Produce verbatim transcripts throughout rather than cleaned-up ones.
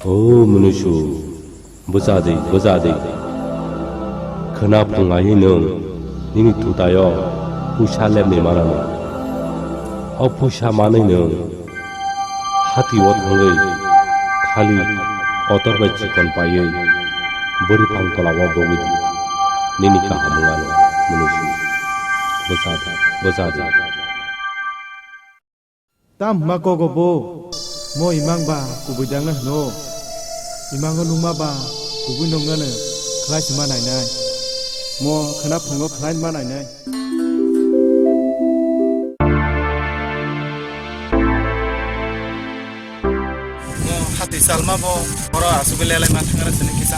O mwnwisu, bwcha di, bwcha di. Khwna phunglaiwi nwng nini thutaio puisa lepni manano. O puisa manwi nwng hatio thangwi thali kotor bai chikon paiwi bwrwi phang tolao bogwi di. Nini kaham wngano mwnwisu. Bwcha di, bwcha di. Tam hwnma kogo bo, mo imang ba kubui dangna hwno. Imango nungma ba kubui nungnano khlai sima nainai. Mo khwna phungo khlai ma nainai. Mo hati salma bo oro asugwi lelai ma thangna sini kisa.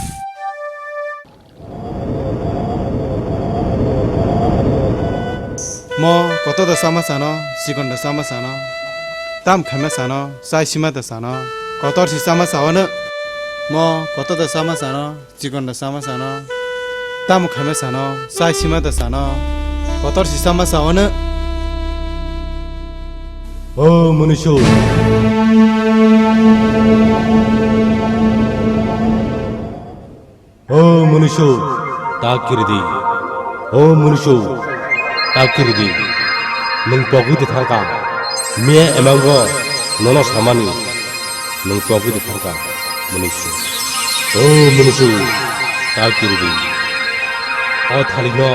Mo kotor da sama sano, sikon da sama sano, tam khaima sano, chai sima da sano, kotor si sama saono. Mo kotor da sama sano, sikon da sama sano, tam khaima sano, chai sima da sano, kotor si sama saono. O mwnwisu. O mwnwisu, ta kiridi. O mwnwisu, ta kiridi. Nwng pogwi de thangka. Miya emango nono samani. Nwng pogwi de thangka. Mwnwisu. O mwnwisu, ta kiridi. O thalino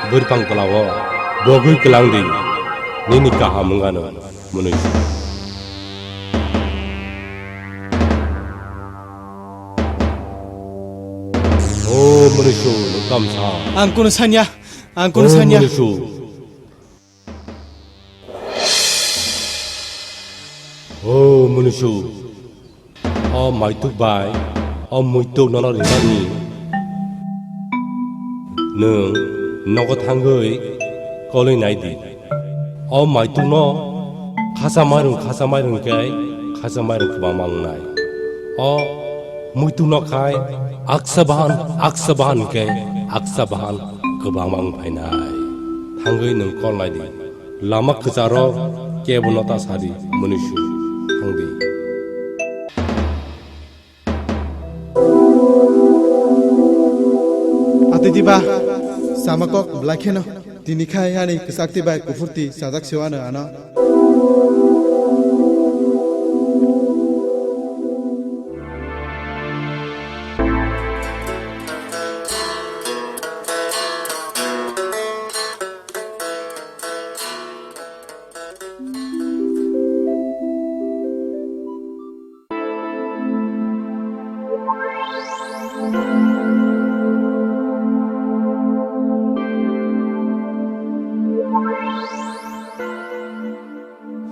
bwrwipang kwlao bogwi kwlang di. Nini kaham wngano. Mwnwisu. O mwnwisu, nwng kamsa. Ang kunu sanya, ang kunu O sanya. Mwnwisu. O mwnwisu. O maituk bai, o muituk nono rinani. Nwng nogo thangwi kolwi nai di. O maitukno khasa mairung, khasa mairung khe khasa mairung kwbangma wngnai. O muitukno khai aksa bahan, aksa bahan khe aksa bahan kwbangma wng phainai. Thangwi nwng kol nai di. Lama kwcharo kebo no ta sadi, mwnwisu thangdi. Atiti ba, sama kok belai kheno. Tini khai ani kwchak twi bai kuphur twi chajak se wano ano.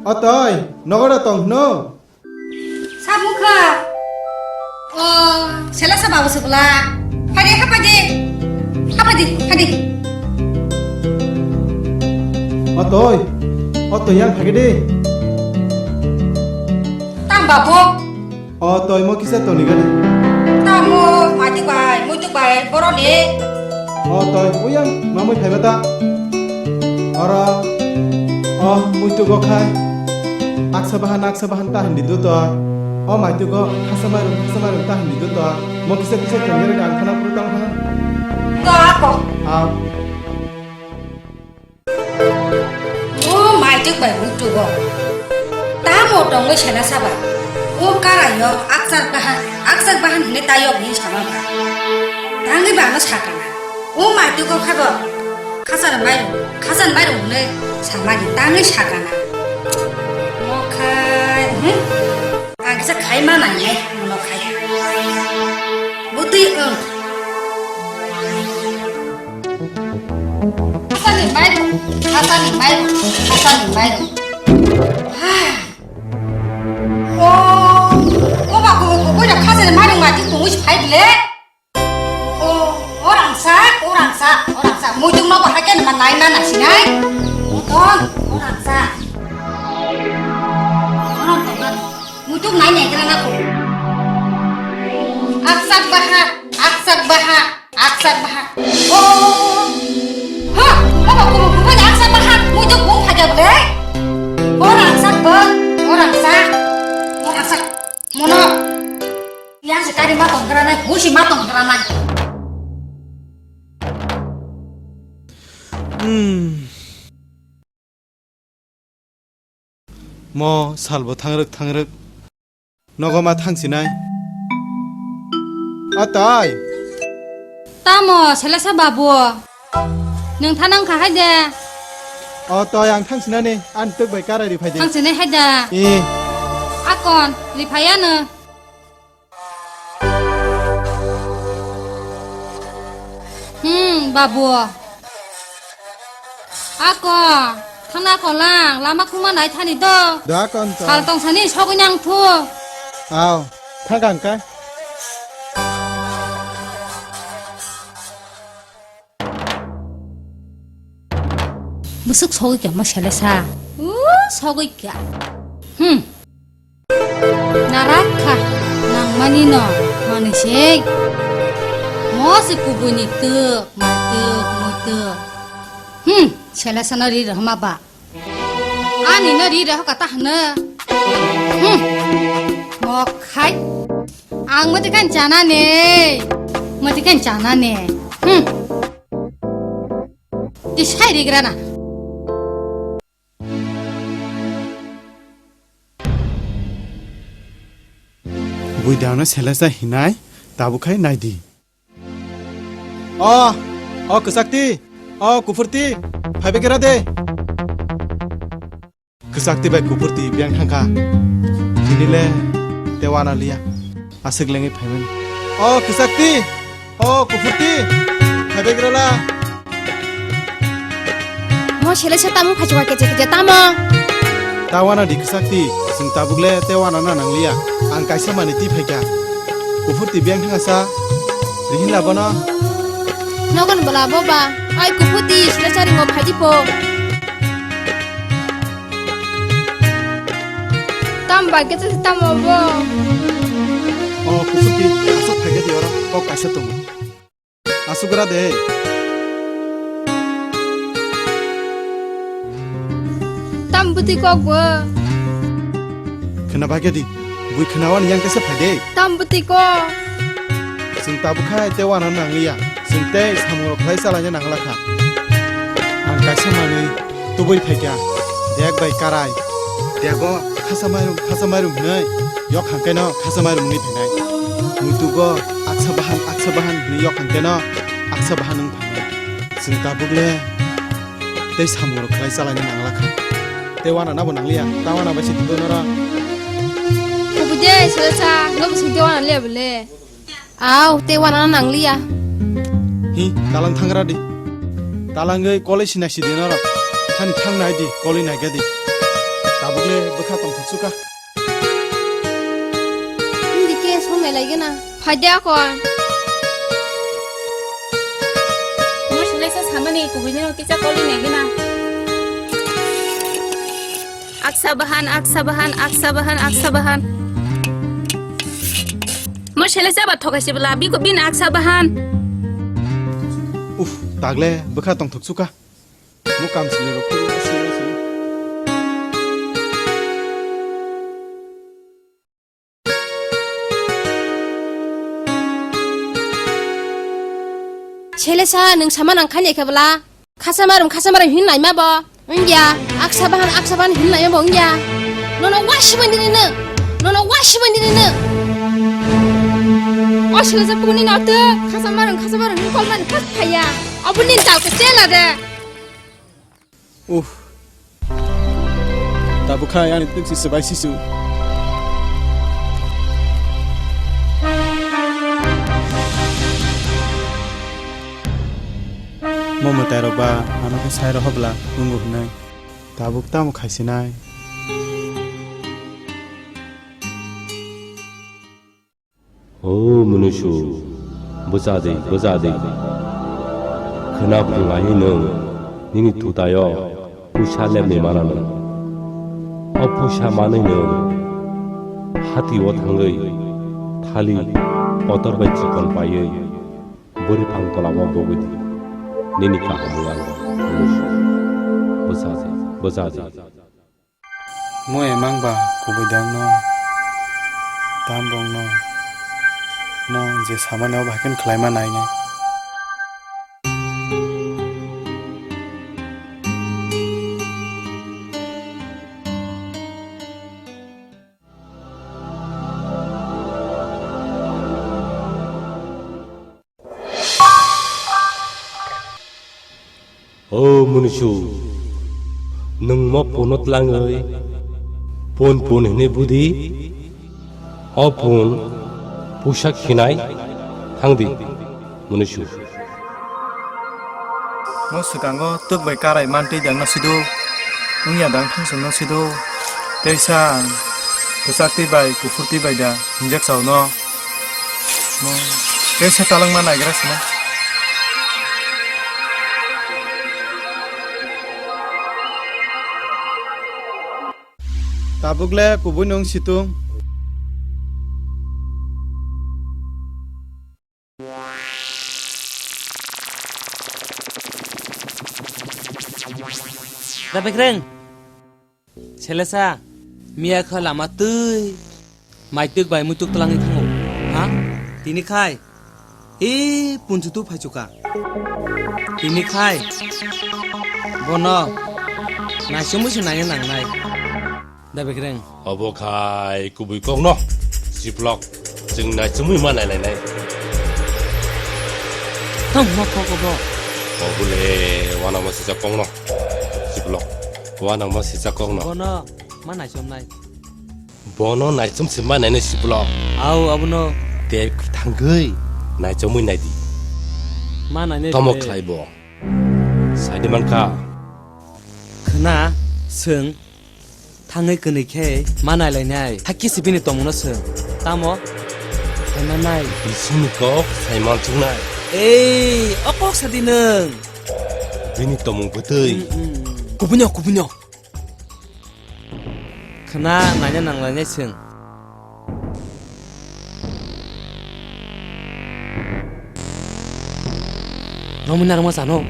Atoi, nogora tong hno? Samukha. O, sela sa babu sukla. Phadi, ha phadi. Ha phadi, phadi. O toi. O toi yang phagi di. Tam babu. O toi mo kisa toni gani. Tamo, mati bai, muitu bai, boroni. O toi, uyang, mamui phaiba ta. Oro, o muitu go khai. Aksa bahan, aksa bahan ta hindi du toi. O maitu go, khasa mairung, khasa mairung ta hindi du toi. Mo kisa kisa tengere dang khana puru tang ha. To ako. A. O maitu bai muitu go. Tamo tongoi sana saba. O karayo aksak bahan, aksak bahan hine tayok ni sama ba. Tangni ba no sakana. O maitu go khabo. Khasar mairum, khasar mairum hwnwi samani tangwi sakana. Mokhai, hmm? Ang kisa khai ma nai nai, mono khai. Butwi wng. Khasani mairum, khasani mairum, khasani mairum. Ha. O, o ba ko, ko, ko, khasani mairum ma ti tungwi phai bile. O, o rangsa, o rangsa, o rangsa. Muituk no bahai khe nang nai ma nai sinai. Ton, o rangsa. Muituk nai nai kena na ko. Aksak baha, aksak baha, aksak baha. O, ha, baba ko ko ko aksak baha. Muituk bung phaja bole. O rangsa ba, o rangsa, o rangsa. Mono. Chari ma tong gra nai, busi ma tong gra nai. Hmm. Mo salbo thangrwk thangrwk. Nogo ma thangsinai. O toi. Tamo, Selesa babu? Nwng thanang kha hai de. O toi, ang thangsinani, ani twk bai karai ri phai de. Thangsinai hai da. E. Akon, ri phai ano. Hmm, babu. Ako, thangna kolang, lama khuma nai thani do. Da kon to. Sal tong sani sogwi nang thu. Aw, thang kang kai. Bwswk sogwi kha ma Selesa? U, sogwi kha. Hmm. Narak kha, nangmani no, manwi se. Mo se kubuni tuk, ma tuk, mui tuk. Hmm, Selesa no ri rwma ba. Ani no ri rwkha ta hwno. Hmm. Mo khai. Ang mati kan chana ne. Mati kan chana ne. Hmm. Ti sai rigra na. Bui dano Selesa hinai, tabuk khai naidi. O, o kwchakti, o kuphurti, phaibai kera de. Kwchakti bai kuphurti biyang thangkha. Tini le te wana liya. Aswk lengwi phaimani. O kwchakti, o kuphurti, phaibai kera la. Mo Selesa tamo phaichukha keche keche tamo? Ta wana di kwchakti, chwng tabuk le te wana na nangliya. Ang kaisa manwi twi phaikha. Kuphurti biyang thangsa. Rihin labono. Nogon bwla bo ba. Ai kuphurti Selesa ringo phaidi po. Tam bai khe tamo bo. O kuphurti aswk phaikha di oro kok kaisa tongo. Aswk gra de. Tam bwtwi kok bo. Khwna bagya di. Bui khwna wani yang kaisa phai de. Tam bwtwi kok. Chwng tabuk khai te wana nangliya. Chwng tei samung rok khlai chalaina nangla kha. Ang kaisa manwi tubui phaikha. Dek bai karai. Dego khasa mairum, khasa mairum hwnwi yok hangkaino khasa mairum wngwi phainai. Muitugo aksa bahan, aksa bahan hwnwi yok hangkaino aksa bahan wng phainai. Chwng tabuk le tei samung rok khlai chalaina nangla kha. Tei wana nabo nangliya, ta wana bai se tongwi norok. Kubui de, Selesa, nobo sing tei wana le bole. Aw, tei wana nangliya. Hi, talang thangra di. Talangwi koloi sinai sidi norok. Thani thang nai di, koloi naiga di. Tabuk le bwkha tongthok suka. Hindi ke somai lai gana. Phaidi akon. Mo Selesa samani kubui no kisa koloi nai gana. Aksa bahan, aksa bahan, aksa bahan, aksa bahan. Mo Selesa ba thokai se bla, biko bin aksa bahan. Uf, tagle bwkha tongthok suka. Mo kam sini rok. Selesa, nwng sama nang khani khe bwla? Khasa marum, khasa marum hin naima bo. Wngya, aksa bahan, aksa bahan hin naima bo wngya. Nono wasi mani rino. Nono wasi mani rino. O Selesa puni no to. Khasa marum, khasa marum hin kol mani khas khaya. Abuni tal ke chela de. Uff. Tabuk khai ani twk si swbai sisu. Mo mwtai rok ba ano khe sai rohobla wngo hwnwi. Tabuk tamo khaisinai. O mwnwisu, bwchadi, bwchadi. Khwna phrwnglahi nwng nini thutaio puisa lemni mana nwng. O puisa manwi nwng hati-o thangwi thali kotor bai chikon paiwi bwrwi phang tolao bogwi di. Nini kaham wng ang mwnwisu. Bwchadi, bwchadi. Mo emang ba kubui dang no, tam rong no. Nwng je samani o bahai khe khlaima nainai. O Munisu, nwng mo phone no tlangwi phone phone hwnwi budi, o phone puisa khinai thangdi, Munisu. Mo swkango twk bai karai mantwi dang no sido, wngya dang thangchung no sido, teisa ang kwchak twi bai kuphur twi bai da hinjak chao no. Mo, teisa talangma naigra sina. Tabuk le kubui nwng situng. Da bekreng. Selesa, miya kha lama twi. Maituk bai muituk twlangwi thango. Ha? Tini khai. E punchutu phaichuka. Tini khai. Bono. Naisumui se nangya nangnai. Da bekreng. Obo khai kubui kokno. Siplok. Chwng naisumui ma nailainai. Tamo kok obo. Obo le wanama sijak kokno. Siplok. Wanama sijak kokno. Bono. Ma naisomnai. Bono naichom se ma nainai siplok. Au, abono. Te thangwi naichomwi naidi. Ma nainai. Tamo khlai bo. Saidi mankha. Khna, swng. Thangwi kwnwi khe ma nailainai. Hakhe se bini tongmungno swng. Tamo? Saimanai. Bisingni kok saiman chungnai. Ei, o kok sadi nwng. Bini tongmung bwtwi. Mm, mm. Kubunyo, kubunyo. Khna naina nanglainai chwng. Romwi narwkma chano.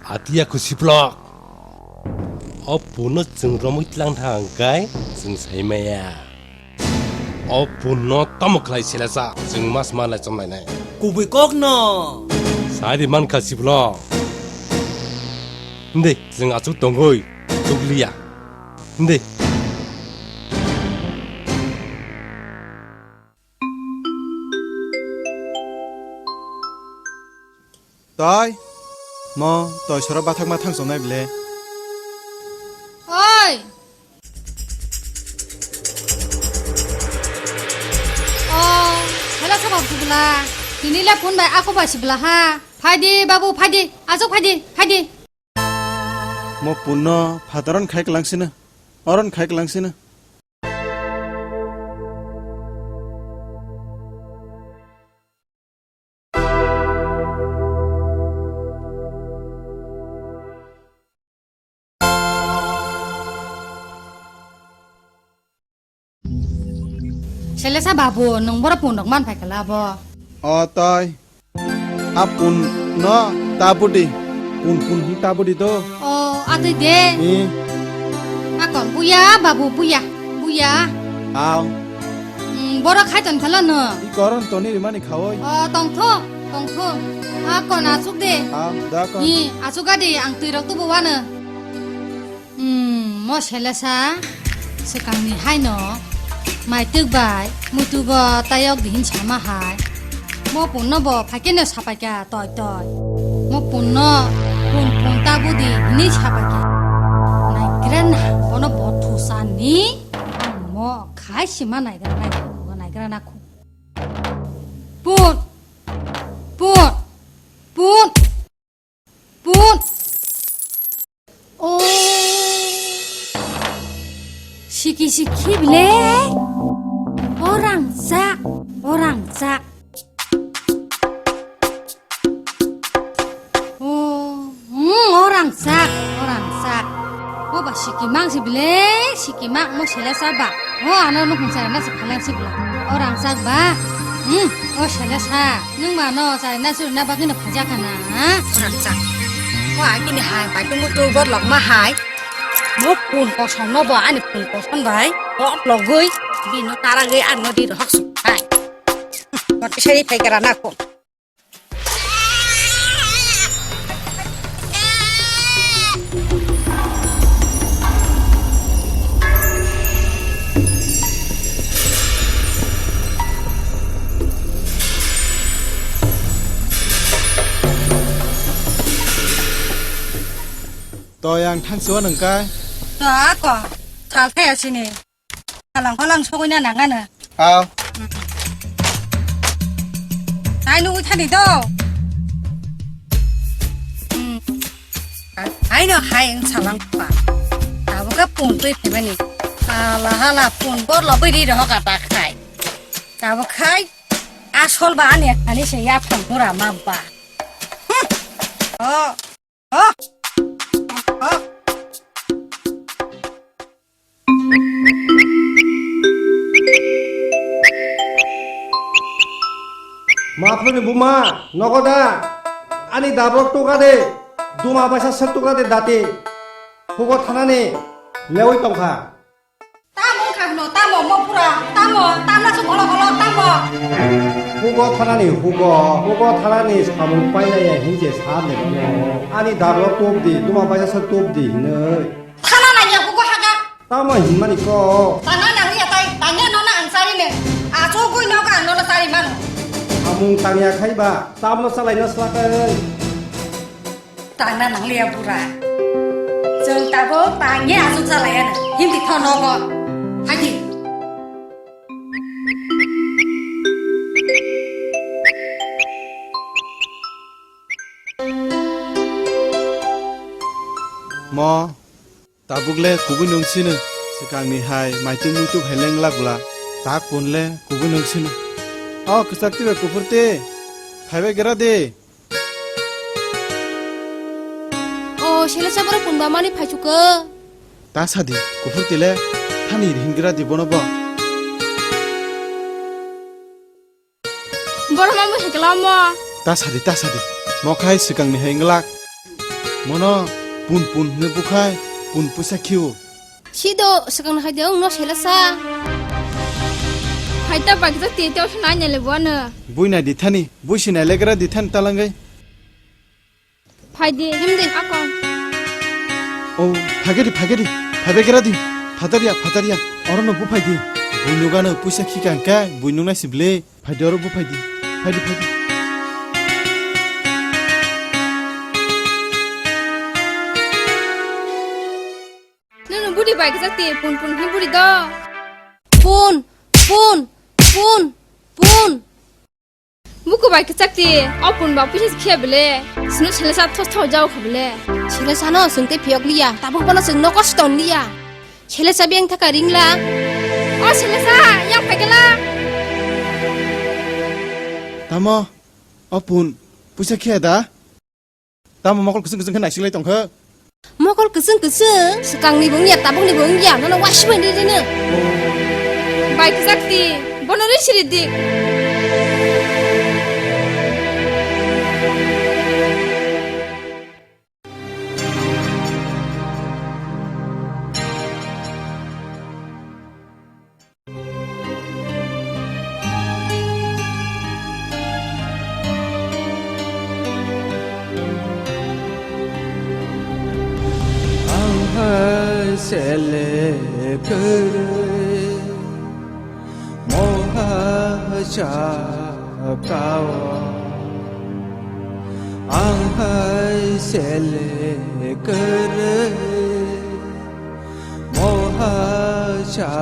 Atiya khusiplok. O puno chwng romwi tlang thang kai chwng saimaya. O punno tamo khlai selesa chwng mas ma lai chom lainai. Kubui kokno. Sadi mankha siblo. Hindi, chwng achuk tongoi, chukliya. Hindi. Toi, mo toi sora bathakma thang chonai ble. Oi! O, hela sa babu sibla. Tini le phone bai ako bai sibla ha. Phaidi babu, phaidi. Asuk phaidi, phaidi. Mo punno phataron khai klangsina. Oron khai klangsina. Selesa babu, nwng boro pun rok man phai kala bo. O toi. A pun no tabudi. Pun pun hi tabudi do. O, atwi de. I. Akon buya, babu buya, buya. Aw. Hmm, boro khai ton khala no. I koron toni rimani khawoi. O, tongtho, tongtho. Akon asuk de. Aw, da kon. I, asuk adi ang twi rok tubu wano. Hmm, mo selesa swkangni haino maitwk bai muitugo tayok dihin sama hai. Mo punno bo phaikeno sapaikha toi toi. Mo punno pun pun ta budi hinwi sapaikha. Naigra na bono bo thusani ang mo khai sima naigra nai naigra na khu. Pun pun pun. Pun. O. Siki siki bile. Orang sak, orang sak. O, hmm, orang sak, orang sak. O ba siki mang si bile, siki mang mo selesa ba. O ano no hung sa na si phalang si bla. Orang sak ba. Hmm, o selesa. Nwng ba no chari na churi na bagwi no phaja kana, ha? Khorang chak. O agini hai bai tungbu tu bor lok ma hai. Mo pun kosom no bo ani pun kosom bai. Bor logwi. Bino taragwi ang no di rohok suk hai. Sari phai gra na ko. To yang thang siwa nang kai. To ako, sal thaya sini. Salang kolang sogwi na nang ano. Aw. Hai nugwi thani do. Hmm. Hai no hai ang salang pa. Abo ka pun twi phemani. Hala hala pun bor lo bidi roho ka ta khai. Abo khai. Asol ba ani ani se ya phang pura ma ba. Hmm. Oh. Oh. Oh. Makhoni buma, nogo da? Ani dabrok tuka de, duma baisa sek tuka de dati. Hugo thanani lewi tongkha. Tamo wngkha hwno, tamo mo pura, tamo, tamna se bolo bolo, tamo. Hugo thanani hugo, hugo thanani samung painaya hinje sa de. Ani dabrok tup di, duma baisa sek tup di hinoi. Thana nangya hugo haga. Tamo hinmani ko. Tana nangya tai, tanya nona ang sari ne. Aso gui noga ang nona sari mano. Amung tangya khai ba, tablo salai no slakai. Tangna nangliya bura. Chwng tabuk tangya aswk salai ano. Hindi tho nogo. Haji. Mo. Tabuk le kubui nung sino, swkangni hai maitung muituk hai leng lak bwla, tak pun le kubui nung sino. O kwchak twi bai kuphur twi, phaibai gra di. O, sele sa borok pun ba mani phaichukgo. Ta sadi, kuphur twi le, thani ring gra di bono bo. Borok mamung hekla mo. Ta sadi, ta sadi. Mo khai swkangni hai wnglak. Mono pun pun hwnwi bukhai, pun puisa khiu. Sido swkangni hai de wngno selasa. Hai ta bagja te te osna nele bono. Bui nai di thani, bui sinai legra di thani talangwi. Phaidi, himdi, akon. O, phagedi, phagedi, phaibegra di. Phataria, phataria, orono buphaidi. Bui nugano puisa khikang khe, bui nungnai sibli. Phaidi oro buphaidi. Phaidi, phaidi. Nunu budi bai kisa ti, pun, pun, hi budi do. Pun, pun, pun, pun. Buku bai kwchak ti, o pun ba puisa se khiya bele. Sino selesa thos thos jao kha bele. Selesa no swng te phiyok liya, tabuk bono swng nokosto liya. Selesa beng thaka ringla. O selesa, yang phai gela. Tamo, o pun, puisa khiya da? Tamo mokol kwchwng kwchwng khe naisik lai tongkha. Mokol kwchwng kwchwng, swkangni bo wngya, tabukni bo wngya, nono wasimani rino. Bai kwchak ti, bono ri siri di. Ang hai sele kwrwi moha cha kao. Ang hai sele kwrwi moha cha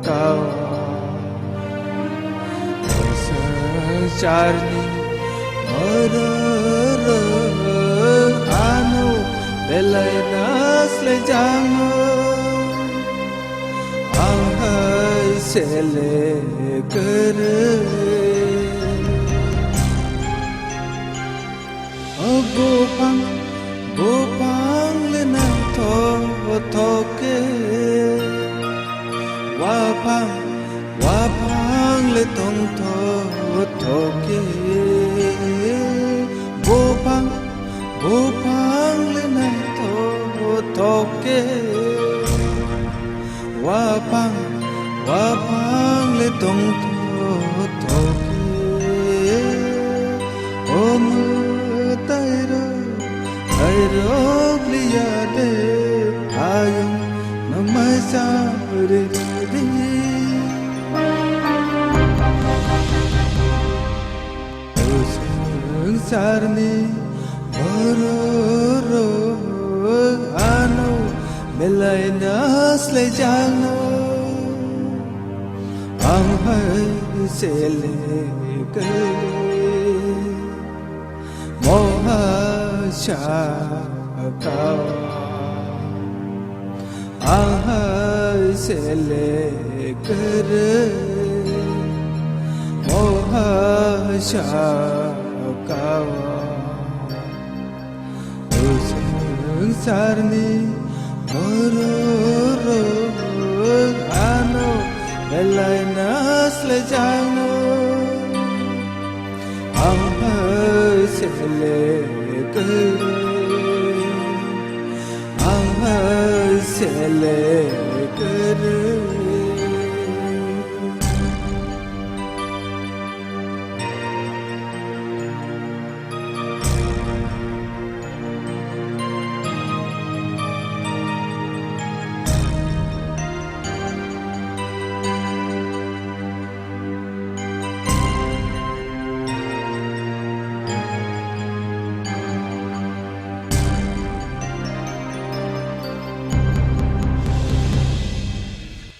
kao. Charni mararok ano belai nasle jango. Ang hai sele kwrwi. O buphang, buphang le naithok thok khe, waphang, waphang le tongthok thok khe. Buphang, buphang le naithok thok khe, waphang, waphang le tongthok thok khe. Obliya de ayung namaisa re re. Swngcharni bororok ano belai naslaijakno ang hai sele kare. Moha shakawa ang hai sele kare. Moha shakawa swngcharni bororok ano belai naslaijakno. Ang hai sele kare, ang hai sele kare.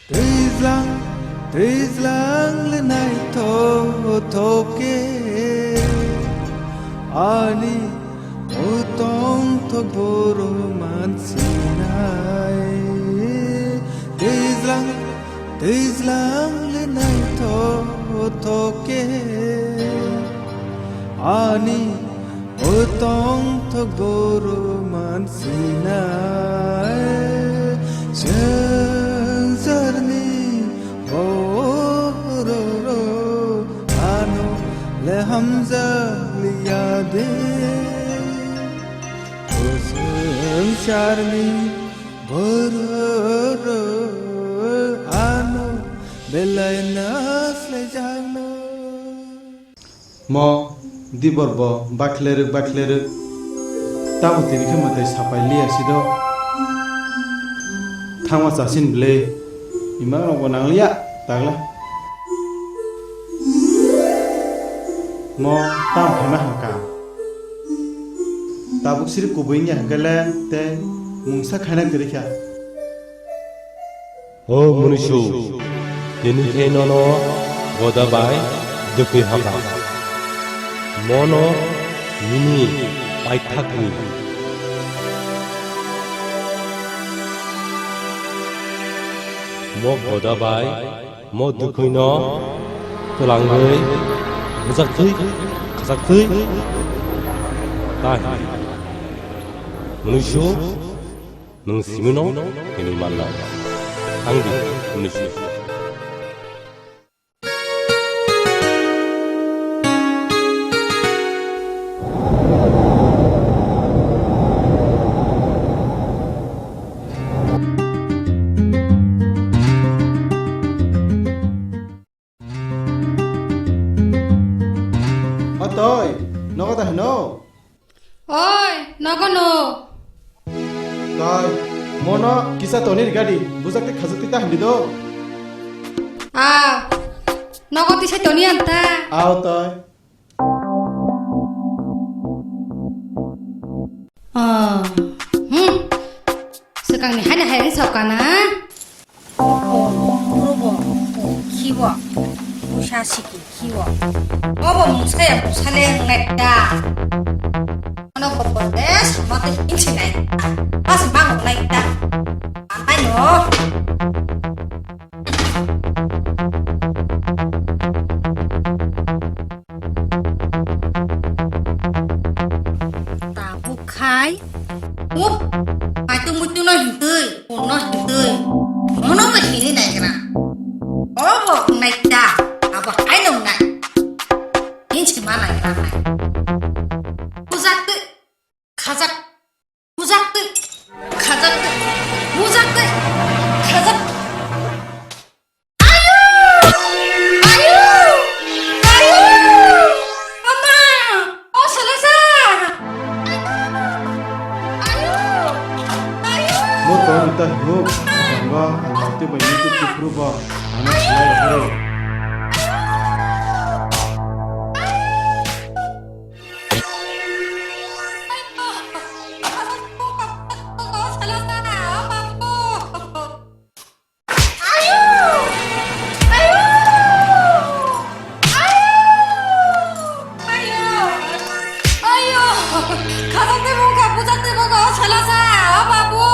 Twijlang, twijlang le naithok thok khe ani o tongthok borok mansinai. Twijlang, twijlang le naithok thok khe ani o tongthok borok mansinai. Swngcharni bororok ano le hamjakliya de. O swngcharni bororok ano belai naslaijakno. Mo dibor bo baklerwk baklerwk. Tamo tini khe mwtai sapai liya si do. Thangma chasin ble. Imang rok bo nang liya tagla. Mo tam khaima hangka. Tabuk siri kubui wngya hwnkhe le tei mungsa khaina kwrwi kha. O munusu, tini khe nono goda bai dukwi haka. Mono nini paithakni. Mo goda bai mo dukwino twlangwi bujaktwi khajaktwi ta hini. Munusu. Nwng simino hinwi mannai. Thang di, hwnwi swi. O toi, nogo da hino? Oi, nogo no. Tai, mono kisa toni rigadi, bujak te khajak te ta hindi do. A, nogo tisa toni anta. Ao tai. Ah, hmm. Sekang ni hai na hai sok kana. Obo, obo, khibo, usa siki, khibo. Obo musaya musale ngai da. Ano kopo des, mate inchi ngai da. Pas mang ngai da. Ayo. Tabuk khai. Up. Paitung muitung no hintui. Pun no hintui. Mono no hini nai kena. Obo nai ta. Abo hai no nai. Hinchi ma nai kena nai. Kujak tui. Khajak. Bujak twi, khajak twi, bujak twi, khajak. Ayu! Ayu! Ayu! Ama! O salasa! Ayu! Bo tongni ta hino, tangba ang tei bai YouTube tei phuru bo ano slai rw. Ayo! Ayo! Khajak tei bongkha, bujak tei bongkha, o selasa, o babu!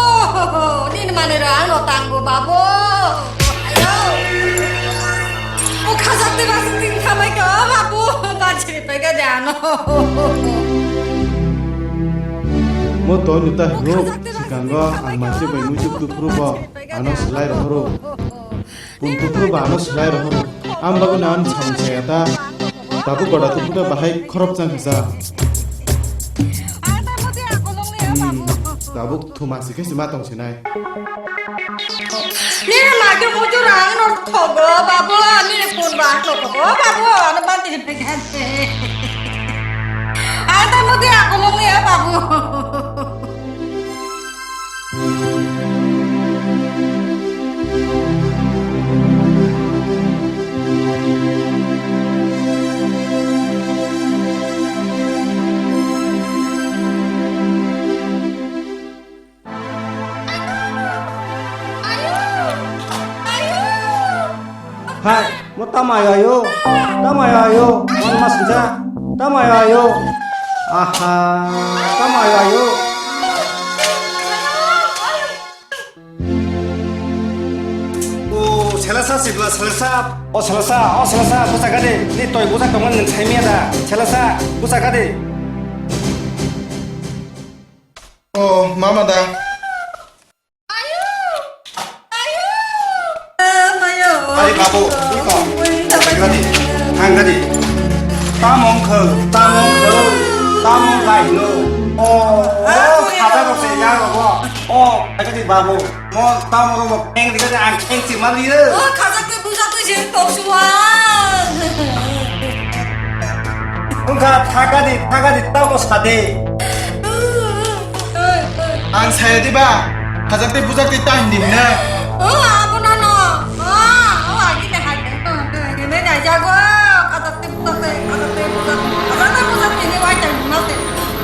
Nini manwi rw ano tango, babu! Ayo! O khajak tei bajak tei khamai kha, o babu! Bajri pai kha de ano. Mo to nita hino, sikango ang manse bai muituk tuphuru bo ano slai rohoro. Pun tuphuru bo ano slai rohoro. Ang bagwi no ano samung saya ta. Tabuk goda tuphuru ta bahai khorop chang kha sa. Hmm, tabuk thuma sikhe sima tong sinai. Nini magi mujur ang no thogo, babu, nini pun ba no thogo, babu, ano banti ni pegante. Ata mudi aku mong ya, babu. Hai, mo tamo ayo ayo, tamo ayo ayo, mo ma sinja, tamo ayo ayo, aha, tamo ayo ayo. O selasa sibla selasa, o selasa, o selasa, busa gade, ni toi busa tongan nang saimia da, selasa, busa gade. O mama da. Ayo! Ayo! Ayo! Ari babu, iko. Gadi, hang gadi. Tamong kho, tamong kho, tamong lai no. O, o, khata rok se ya rogo. O, gadi babu. Mo tamong rok mo kheng di gadi ang kheng si mali re. O, khata ke buja tu je to suwa. Wngkha, thakadi, thakadi, tamo sade. Ang saya diba? Khajak tei bujak tei ta hindi na. O, abo na no. O, o, agi te hai. Hindi na jago. Khajak tei bujak tei, khajak tei bujak tei. Khajak tei bujak tei ni wai tang na te.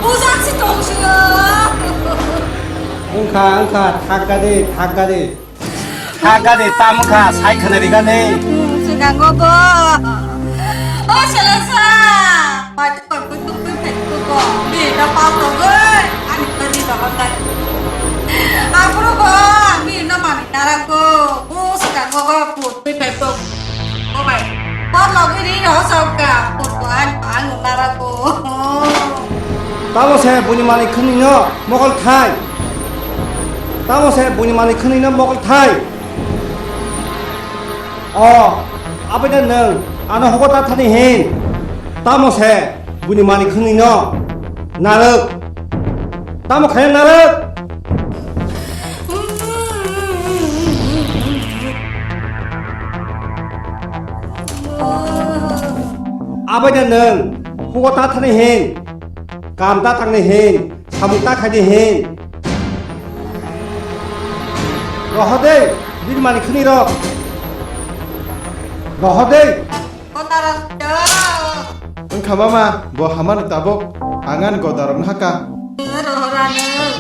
Bujak si tong si. Wngkha, wngkha, thakadi, thakadi. Kha gade, tamo kha, sai khwna ri gade. Swkango bo. O selasa. Pai tu koi tu tu tu tu ko. Bi da pa to goi. Ani to di da ba tai. Aphuru bo. Bi na mani nara ko. O swkango bo pu tu pe to. O bai. Por logi ri no sok ka. Pu ko an pa no nara ko. Tamo se buni mani khwni no mokol thai. Tamo se buni mani khwni no mokol thai. O, abaida nwng ano hogo ta thani hin. Tamo se buni mani khwni no narwk. Tamo khaya narwk. Abaida nwng hogo ta thani hin. Kam ta thangni hin, samung ta khaini hin. Rohode, bini mani khwni rok. Rohode. Wngkha mama, bo hamani tabuk, ang ani godarok no haka.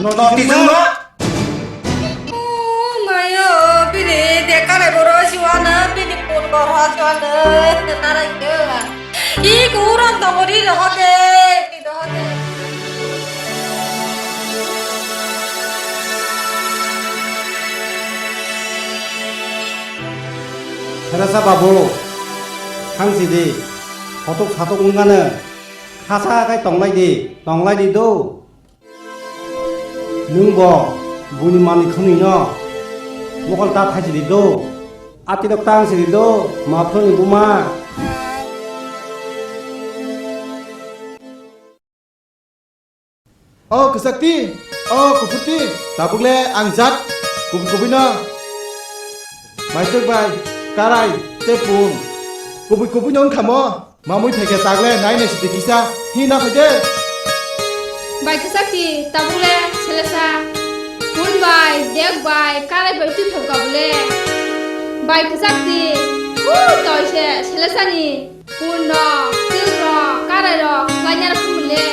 No, no, tijwng no. Oh, mayo, bini dekare boro siwana, bini pun boro siwana, tarai ke. Ih, kurang tongori rohode, rohode. Kherasa babu, thangsi di, hotok satok wngkano, khasa khai tonglai di, tonglai di do. Nwng bo buini manwi khwnwi no mokol ta thaisidi do, atirok tang sidi do, ma phwrwngni buma. O kwchakti, o kuphurti, tabukle ang jat kubui kubui no. Maitwk bai, karai, tei pun. Kubui kubui no wngkha mo. Mamui theke tagle nai nai sidi kisa hi na phaide. Bai kisa ki tabule selesa. Pun bai de Bai, karai bai twi thok ka bole. Bai kwchak ti. Hu toi se, selesani. Pun rok, til rok, karai rok, lainai rok mole.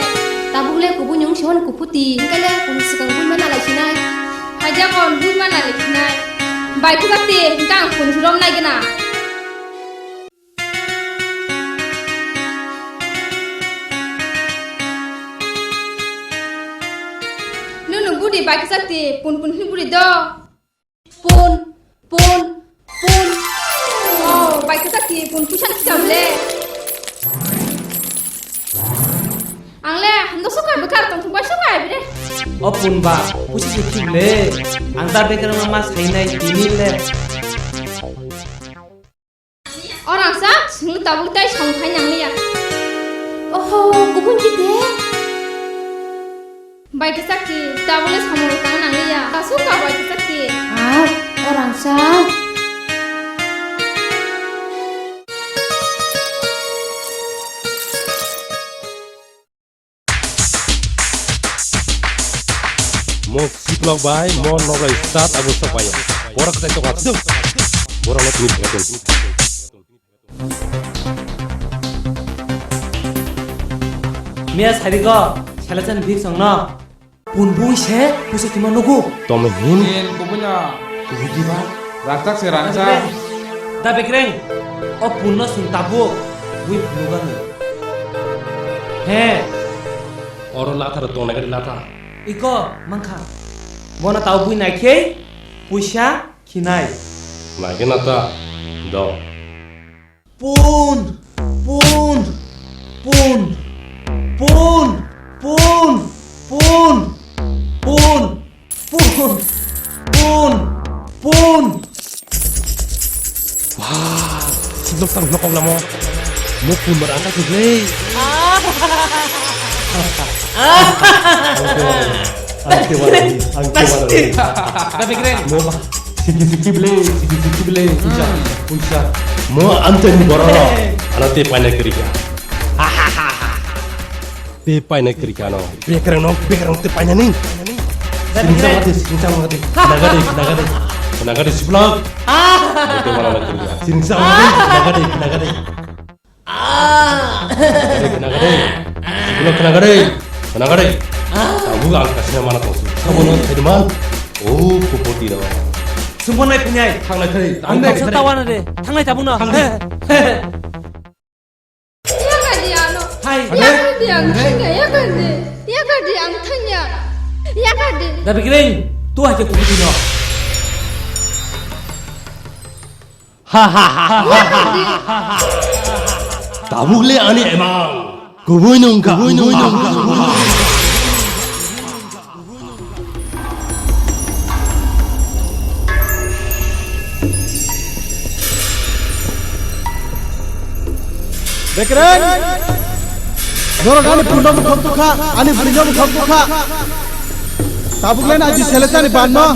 Tabuk le kubui nyung siwan kuputi. Kale pun sikang bui mana lai sinai. Haja kon bui mana lai sinai. Bai kwchak ti, hingka ang pun rom nai gana. Nunu budi bai kwchak ti, pun pun hini budi do. Pun, pun, pun. Oh, bai kwchak ti, pun puisa ni sikam le. Ang le, hando suka bekar tong thung bai suka ai bide. O pun ba, puisa si thik le. Ang ta bekar ma ma sai nai tini le. Orang sa, singli tabuk tai samung khai nang liya. Oho, kubun kite. Bai kwchak ti, tabuk le samung rok tang nang liya. Kasu ka bai kwchak ti. Ah, orang sa. Mo siplok bai, mo nogai sat abo sok bai. Borak tai tok atsuk. Borak lo tini pheton. Mia sari go, sala chan bik song no. Pun bui se, pusa kima nugu. Tome hin. Yen kubunya. Kubuji ba. Rangchak se rangchak. Da bekreng. O punno sung tabuk. Bui phunugani. He. Oro latha ro tongnai gari latha. Iko mangkha. Bona tau bui naikhe puisa khinai. Naikhe nata. Do. Pun, pun, pun, pun, pun, pun, pun, pun, pun, pun. Wah, si blok tang blok lamo. Mo pun bar angka si blei. Ang kewala, ang kewala, ang kewala. Tapi keren. Mo ba, siki siki blei, siki siki blei. Puncak, puncak. Mo anteni bororo. Ano te paina kerika. Te paina kerika no. Bekreng no, bekreng te paina ni. Singsa mati, singsa mati. Nagade, nagade. Nagade siblak. Te wala kerika. Singsa mati, nagade, nagade. Khna kha de, khna kha de. Sikulo khna kha de, khna kha de. Tabuk ang kasina mana tongsi. Sabono thaiman. O kupoti rok. Sumbo nai phinyai. Thanglai thai. Ang kaisa tawana de. Thanglai tabuk no. Thang de. Yakadi ano. Hai. Yakadi ang thangya, yakadi. Yakadi ang thangya. Yakadi. Da bikreng. Tu hai ke kupoti no. Tabuk le ani emang. Kubui nungkha, kubui nungkha. Bekreng. Norok ani phunno bukhok tukha, ani bwrwino bukhok tukha. Tabuk le na aji selesani banno.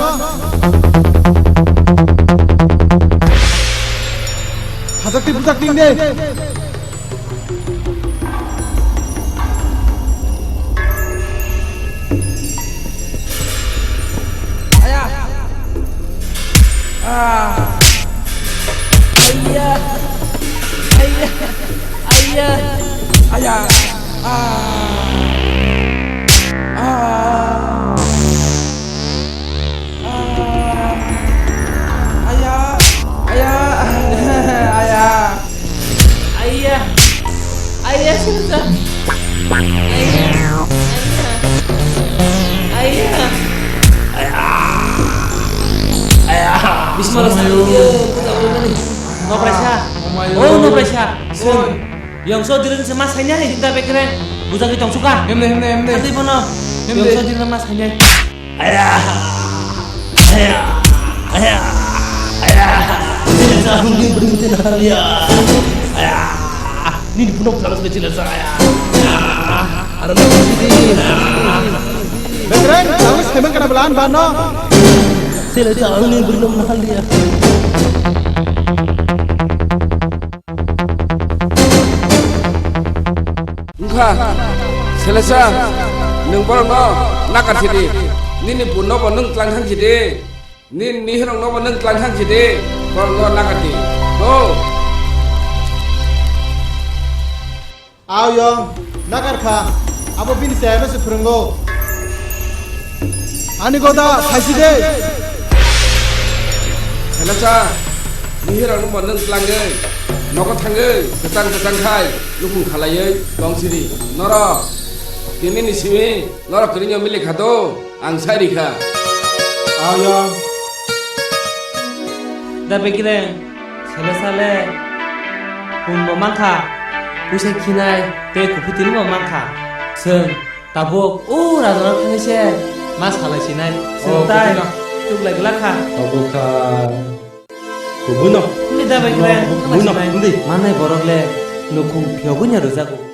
Hajak ti bujak ting de. Aya. Ah. Aya. Aya. Aya. Aya. Ah. Ah. Ah. Aya. Aya. Aya. Aya. Aya, Selesa. Aya. Aya. Aya. Bismillah. Omayo. Iya, kita boleh nih. Nopraisa. Omayo. Oh, nopraisa. Oi. Yongso dirin se mas hanya, kita bekreng. Bujang di tongsuka. Hemne, hemne, hemne. Ati bono. Hemne. Yongso dirin mas hanya. Aya! Aya! Aya! Aya! Aya! Ini sa hungkin beri mungkin hal ya. Aya! Ini dibunuh pulang sudah jelas aya. Aya! Ada lagi sini. Bekreng, kamu semen kena belaan bano. Sila sa hungkin beri mungkin hal ya. Wngkha, Selesa, nwng borokno nakar sidi, nini bunno bo nwng tlang thang sidi. Nini nihirok nobo nwng tlang thang si de, borok no nakar di. Go. Aw yong, nakar kha. Abo bini chayano se phwrwngo. Ani goda, phaisi de. Helasa, nihirok nobo nwng tlang de. Nogo thangwi, kwchang kwchang khai, nukhung khalaiwi tong siri. Norok, tini ni simi, norok kwrwngno mili kha do. Ang sai rikha. Aw yong. Da Bekreng, sele sale, punbo mankha, puisa khinai, tei kuphutinbo mankha. Chwng tabuk o rajano thangwi se ma salai sinai. Chwng Oh, tai kuphino. Chuklai glak kha. Tabuk kha. Kubuno. Hindi Da Bekreng, Kubuno, kubuno, sinai. Hindi. Manai borok le nukhung phiyogwi no rwjago.